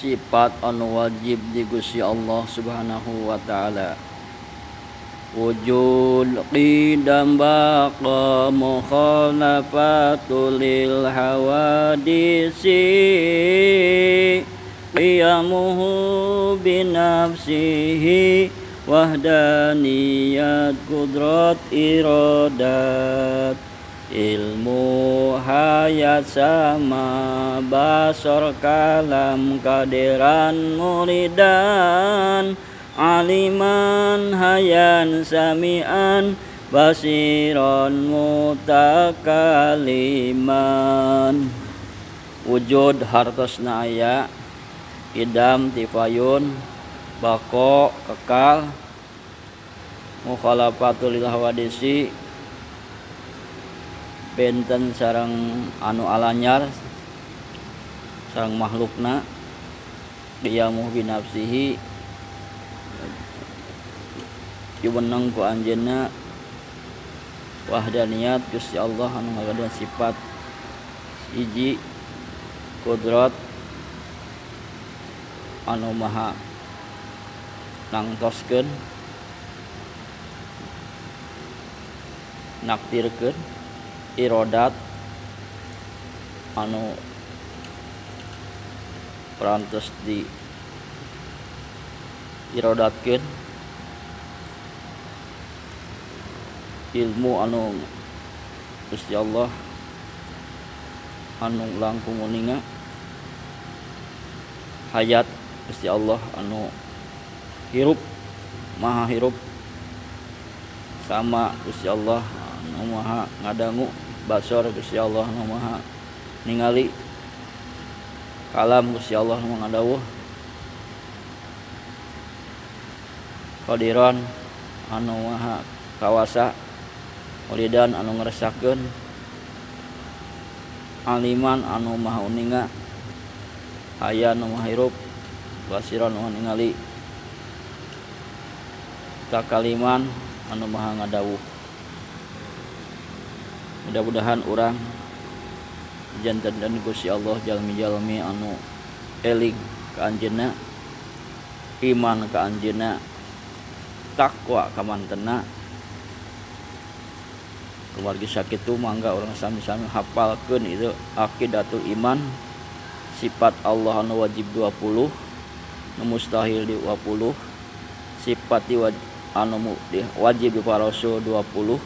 Sifat anu wajib di Gusti Allah Subhanahu wa taala. Wujud qidam baqa mukhalafatu lil hawadisi qiyamuhu binafsihi wahdaniyat qudrat iradat ilmu hayat sama basar kalam kadiran muridan aliman hayan samian basiran mutakaliman. Wujud hartosna aya idam tifayun bako kekal mukhalafatul lil hawadisi benten sareng anu alanyar sareng makhlukna qiyamuh binafsihi jumeneng ku anjeunna wahdaniyat Gusti Allah anu ngagaduhan sifat hiji kudrat anu maha nangtoskeun naktirkeun irodat anu perantos di irodatkeun ilmu anu Gusti Allah anu langkung uninga hayat Gusti Allah anu hirup maha hirup sama Gusti Allah anu maha ngadangu basor Gusti Allah anu maha ningali kalam Gusti Allah anu ngadawuh qadiran anu maha kawasa muridan anu ngresakeun aliman anu maha uninga haya anu maha hirup basiran anu ningali takaliman anu maha ngadawuh. Mudah-mudahan urang janten dan Gusti Allah jalmi-jalmi anu eling ka anjeunna, iman ka anjeunna, takwa ka mantena. Kumargi sakitu mangga urang sami-sami hafalkeun itu aqidatul iman sifat Allah anu wajib 20, nu mustahil di 20, sifat di anu wajib di para rasul 20,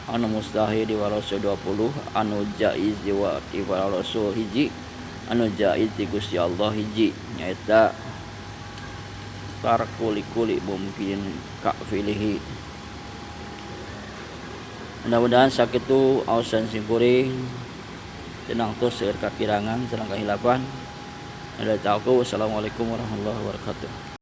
anu mustahil di para rasul 20, anu jaiz di para rasul hiji, anu jaiz di Gusti Allah hiji, nyaeta tarkuli-kuli mungkin kafilihi. Mudah-mudahan sakitu aosan simkuring tenang tos seueur kakirangan sareng kahilapan. Ada tahu. Wassalamualaikum warahmatullahi wabarakatuh.